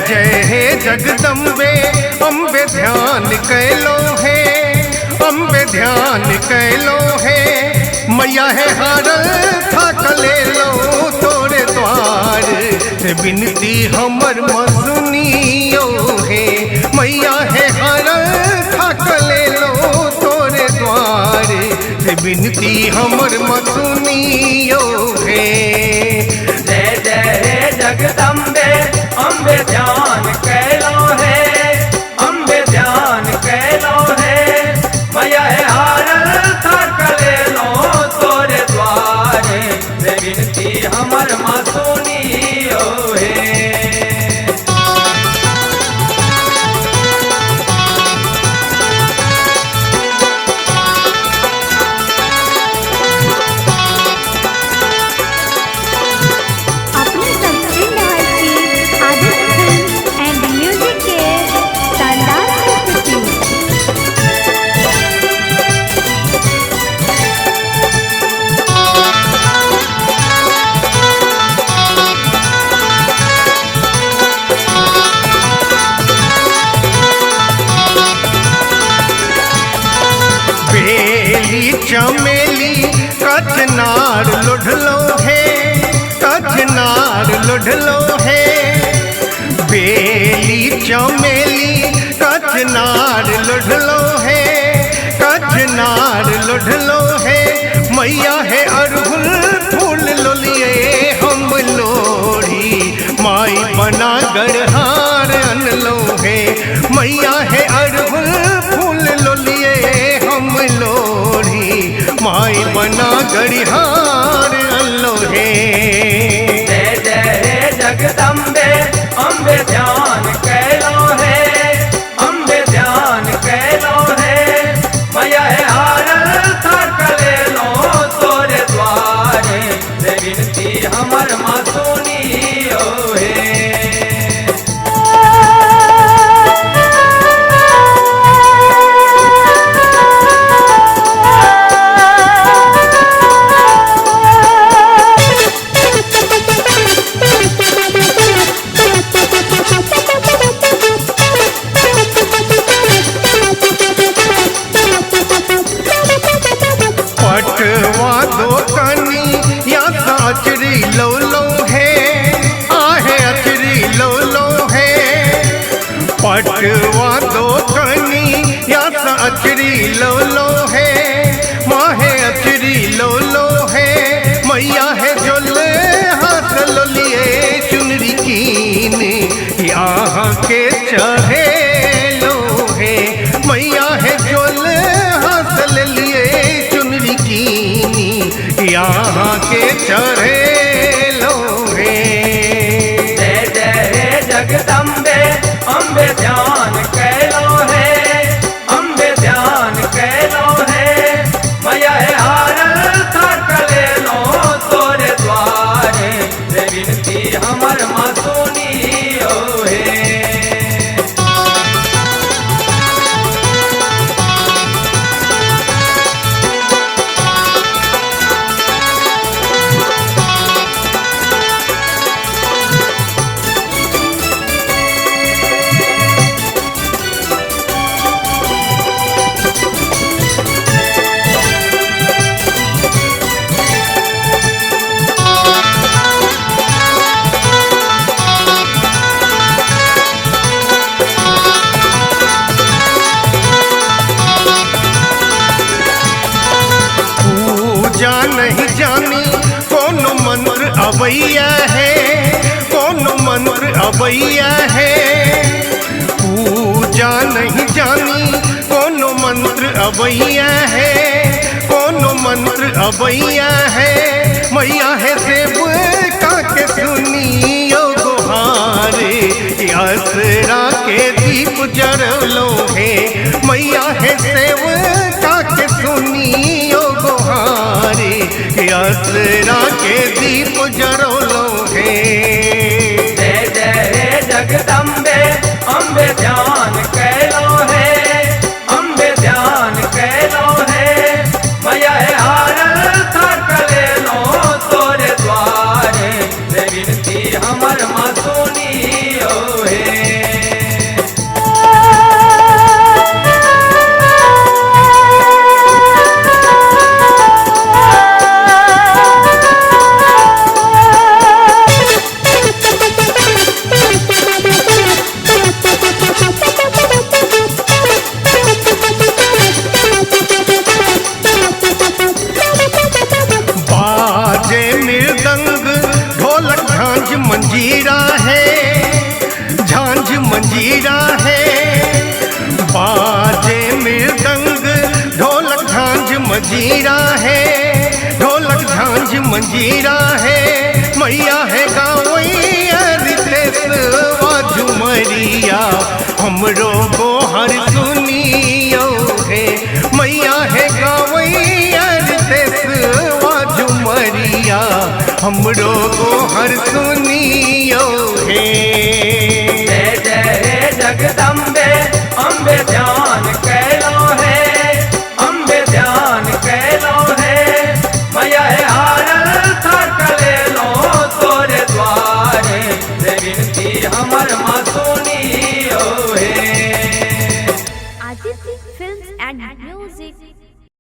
जय हे जगदम्बे अम्बे ध्यान कैलो हे, अम्बे ध्यान कैलो हे। मैया है हारल थाक ले लो तोरे द्वार से बिनती हमर मसुनियो हे। मैया है हारल थाक ले लो तोरे द्वार से बिनती हमर मसुनियो हे। जय जय हे जगदम्बे अम्बे ध्यान कैलो हे, अम्बे ध्यान कैलो हे। मैया है हारल थाक ले लो तोरे द्वारे से बिनती हमर मसुनियो हे। अपने सब सुन रहल छी आदित्य फिल्म एंड म्यूजिक के शानदार प्रस्तुति। बेली चमेली कचनार लोढ़लो हे, कचनार लोढ़लो हे। बेली चमेली कचनार लोढ़लो हे, कचनार लोढ़लो हे। मैया है अड़हुल फूल लोलिए हम लोढ़ी, माई बना गढ़हार अनलो हे। मैया है अड़हुल फूल लोलिए हम लोढ़ी, माई बना गढ़हार अनलो हे। जय जय हे जगदम्बे अम्बे ध्यान कैलो हे, अम्बे ध्यान कैलो हे। मैया है हारल थाक ले लो तोरे द्वारे से बिनती हमर मसुनियो हे। पटवा दो कनी या साचरी लो लो हे, आहे अचरी लो लो हे। पटवा दो कनी या साचरी लो लो हे, माहे अचरी लो लो हे। मैया है जोले हाथ लो लिए चुनरी कीन, यहाँ के चढ़े लो हे। मैया है जोले हाथ ले लिए चुनरी कीनी, यहाँ के चढ़े लो हे। जय जय हे जगदम्बे अम्बे ध्यान कैलो हे, अम्बे ध्यान कैलो हे। मैया है हारल थाक ले लो तोरे द्वारे से बिनती हमर मसुनियो हे। पूजा नहीं जानी कोनो मंत्र अबैया है, कोनो मंत्र अबैया है। पूजा नहीं जानी कोनो मंत्र अबैया है, कोनो मंत्र अबैया है। मैया है सेब का के सुनियो गुहारे, आसरा के दीप जरलो हे। मैया है सेब का के सुनियो गुहारे, आसरा के दीप जरलो हे। जय जय हे जगदम्बे अम्बे ध्यान कैलो हे, अम्बे ध्यान कैलो हे। मैया है हारल थाक ले लो तोरे द्वारे से बिनती हम हमर माँ सुनियो हे। बाजे मृदंग ढोलक झांझ मंजीरा है, झांझ मंजीरा है। बाजे मृदंग ढोलक झांझ मंजीरा है, ढोलक झांझ मंजीरा है। मैया है गावैया रितेश झुमरिया, हमरो गोहर सुनियो हे। मैया है गावैया रितेश झुमरिया, हमरो गोहर सुनियो हे।